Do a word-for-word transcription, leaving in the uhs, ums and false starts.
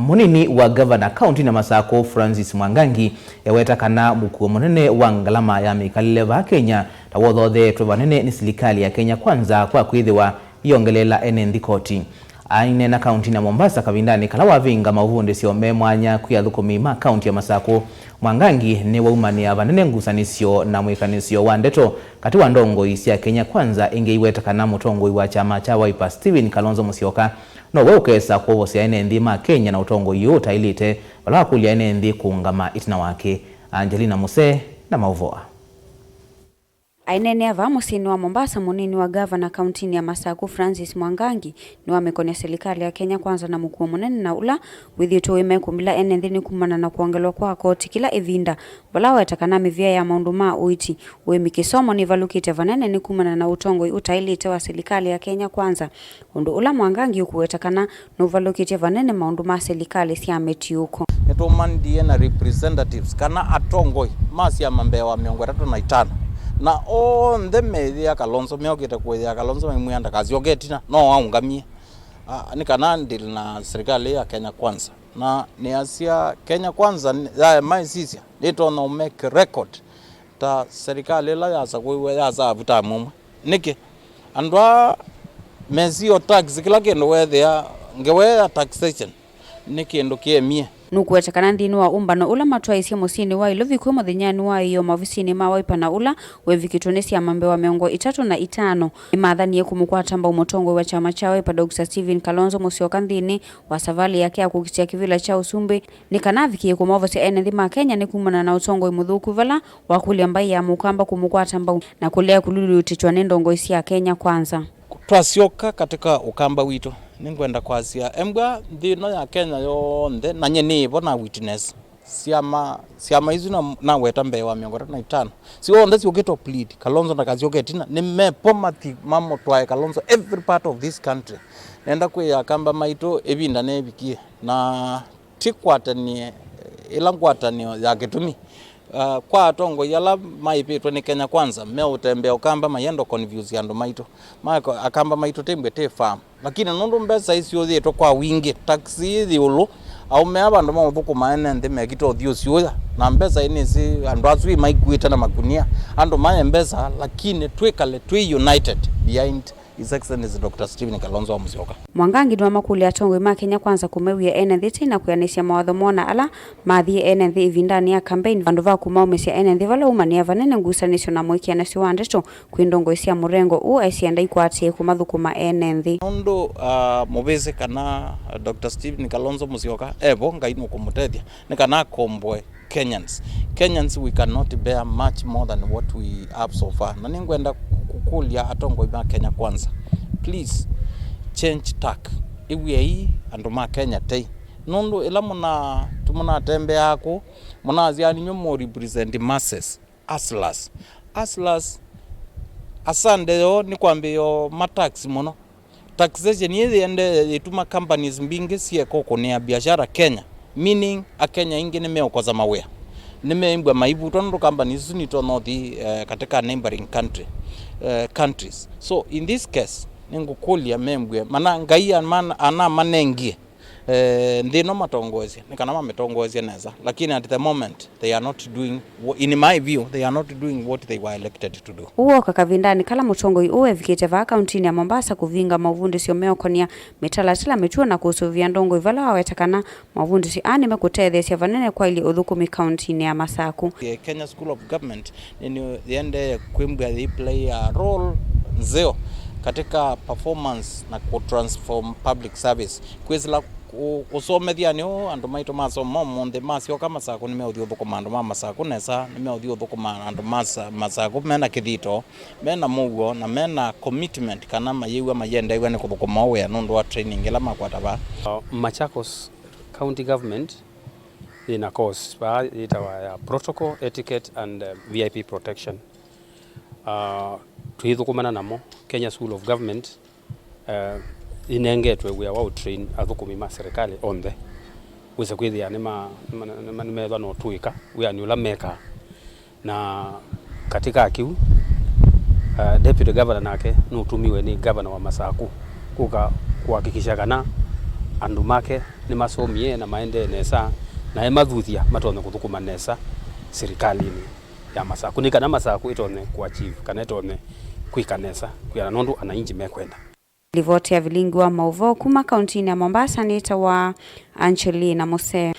Mũnini wa ngavana kauntinĩ ya Masakũ, Francis Mwangangi, eweta kana mũkuo mũnene wa ngalama ya mĩkalĩle vaa Kenya ta wothotheetwe vanene nĩ silikalĩ ya Kenya Kwanza kwa kwĩthĩwa iyongeleela ene nthĩ koti. Aineena kauntinĩ ya Mombasa kavindanĩ kala wavinga maũvundĩsyo me mwanya kwĩ athũkũmi ma kaunti ya Masakũ, Mwangangi nĩwaumanĩa vanene ngusanĩsyo na mwĩkanĩsyo wa ndeto katĩ wa ndongoi sya Kenya Kwanza, ĩngĩ iweta kana mũtongoi wa kyama kya Wiper Stephen Kalonzo Musyoka nowe ũkesa kwovosya ene nthĩ ma Kenya na ũtongoi ũũ ũtaĩlĩte, vala wakũlya ene nthĩ kũũngama ĩtina wake. Angelina Musee na maũvoo. Aineenea vaa mũsyĩnĩ wa Mombasa, mũnini wa ngavana kauntinĩ ya Masakũ, Francis Mwangangi, nĩwamĩkonĩa silikalĩ ya Kenya Kwanza na mũkuo mũnene na ũla wĩthĩĩtwe wĩmekũmila ene nthĩ nĩ kumana na kwongelwa kwa koti kĩla ĩvinda, vala weta kana mĩvĩa ya maũndũ ma ũiiti, ũĩmi, kĩsomo nĩvalũkĩte vanene nĩ kumana na ũtongoi ũtaĩlĩte wa silikalĩ ya Kenya Kwanza, ũndũ ũla Mwangangi ũkũweta kana nũvalũkĩtye vanene maũndũ ma silikalĩ sya mĩtiũko. Nĩtũmanthie na representatives kana atongoi ma syama mbee wa mĩongo ĩtatũ na itano, na onthe meĩthĩa Kalonzo, meũkĩte kũĩthĩa Kalonzo, maimwĩa ndakasyoke ĩtina, no aũngamie. Ah, nĩ kana deal na silikalĩ ya Kenya Kwanza. Na nĩasya Kenya Kwanza nĩ- ya maĩsisya nĩtonya ũ make record ta silikalĩ ĩla yasakũiwe yasavu tamu ũmwe. Nĩkĩ? Andũ aa mesio tax kĩla kĩndũ weethĩa ngewa ya taxation nĩ kĩndũ kĩemie. Nũkũweta kana nthĩnĩ wa ũmbano ũla matwaĩisye mũsyĩnĩ wa Ilovi kwĩ mũthenyanĩ wa ĩyoo maovisinĩ ma Wiper na ũla wevikĩtwe nĩ syama mbee wa mĩongo ĩtatũ na itano, nĩmathanie kũmũkwata mbau mũtongoi wa kyama kya Wiper, Doctor Stephen Kalonzo Musyoka, nthĩnĩ wa savalĩ yake ya kũkitĩa kĩvĩla kya ũsumbĩ, nĩ kana avikĩe kũmovosya ene nthĩ ma Kenya nĩ kumana na ũtongoi mũthũku vala wakũlya mbaĩ ya Mũkamba kũmũkwata mbau na kũlea kũlulutĩtw'a nĩ ndongoi sya Kenya Kwanza. Twasyoka katika Ũkamba witũ, nĩngwenda kwasya embwa nthĩ ĩno ya Kenya yonthe, na nyie nĩ vo na witness. Syama, syama isu na, naweta mbee wa mĩongo ĩtatũ na itano, syonthe syũkĩte plead Kalonzo ndakasyoke ĩtina, nĩ mepo mathi mamũtwae Kalonzo every part of this country. Nenda kwĩa Akamba maitũ ĩvinda nĩvikie, na ti kwatanie ĩla ngwatanĩo ya kĩtumi. Ah, kwa atongoi ala maĩvĩtwe nĩ Kenya Kwanza, meũtembea Ũkamba mayenda confuse andũ maitũ. Mako-, Akamba maitũ tĩmbwe tĩ firm. Lakini nũndũ mbesa isyũthĩtwe kwa wingĩ, tax yĩ ĩũlũ, aũme aa vandũ ma ũthũkũma ene nthĩ mekĩte ũthyũsyũya, na mbesa ĩ nĩsĩ andũ asu ĩ maikuĩte na makunia. Andũ maye mbesa, lakini twĩkale twĩ united behind His Excellency Doctor Stephen Kalonzo wa Musyoka. Mwangangi nĩwamakũlya atongoi ma Kenya Kwanza kũmew'ĩa ene nthĩ tei na kwĩanĩsya mawatho moo na ala mathiĩ ene nthĩ ĩvindanĩ ya campaign, vandũ va kũmaũmĩsya ene nthĩ vala umanĩa vanene ngusanĩsyo na mũĩkĩanĩsyo wa ndeto kwĩ ndongoi sya mũrengo ũũ aisye ndaikwatĩe kũmathũkũma ene nthĩ. Nũndũ, ah, mũvĩsĩ kana Doctor Stephen Kalonzo Musyoka evo, Ngai nũkũmũtethya nĩ kana akomboe Kenyans. Kenyans, we cannot bear much more than what we have so far. Na nĩngwenda kũkũlya atongoi ma Kenya Kwanza, please change tack. Ĩw'ĩai andũ ma Kenya tei. Nũndũ ĩla mũna-, mũnatembeaa kũu, mũnasya nĩnyw'ĩ mũ represent masses, hustlers. Hustlers, asande yoo nĩ kwambĩĩa matax mũno. Taxation ĩĩ yĩendee yĩtuma companies mbingĩ syĩeka ũkũnĩa biashara Kenya, meaning Akenya aingĩ nĩmeũkosa mawĩa. Nĩmeĩmbwa maivutwa nũndũ companies isu nitonya ũthi, eh, katika neighboring country, eh, countries. So in this case, nĩngũkũlya membwe mana Ngai ana-, anamanengie, eh, nthĩ ĩno matongoesye, nĩ kana mamĩtongoesye nesa. Lakini at the moment, they are not doing wha-, in my view, they are not doing what they were elected to do. Ũũ woka kavindanĩ kala mũtongoi ũũ evikĩte vaa kauntinĩ ya Mombasa kũvinga maũvundĩsyo meũkonĩa mĩtalatala, mĩtuo na kũsũvĩa ndongoi, vala waweta kana maũvundĩsyo aa nĩmekũtetheesya vanene kwaĩlya ũthũkũmi kauntinĩ ya Masakũ. Eh, Kenya School of Government nĩ, nĩ yĩendee kwĩmbwa yĩ play a role nzeo katika performance na ku transform public service. Kwĩsĩla Kũ-, kũsomethya nĩ ũũ, andũ maitũ masoma ũmũnthĩ, masyoka Masakũ, nĩmeũthi ũthũkũma andũ ma Masakũ nesa, nĩmeũthi ũthũkũma andũ ma Sa-, Masakũ mena kĩthito, mena mũuo, na mena commitment kana mayĩw'a mayendeew'a nĩ kũthũkũma wĩa nũndũ wa training ĩla makwata vaa. Uh, Machakos County Government ĩna course vaa yĩtawa ya Protocol, Etiquette and, uh, V I P Protection. Uh, tũithũkũmana namo Kenya School of Government, eh, ĩnengetwe wĩa wa ũtrain athũkũmi ma serikali onthe, wĩse kwĩthĩa nĩma-, nĩma-, nĩma-, nĩmethwa na ũtũĩka wĩanĩ ũla mekaa. Na katĩ ka kĩu, eh, Deputy Governor nake nũtũmiwe nĩ Governor wa Masakũ kũka kũhakikisha kana andũ make nĩmasomie na maendee nesa, na emathuthya matonye kũthũkũma nesa silikalĩnĩ ya Masakũ, nĩ kana Masakũ ĩtonye kũachieve kana ĩtonye kwĩka nesa kwĩana nũndũ anainji mekwenda. Livoti ya vilingi wa maũvoo kuma kauntinĩ ya Mombasa nĩtawa Angelina Muse.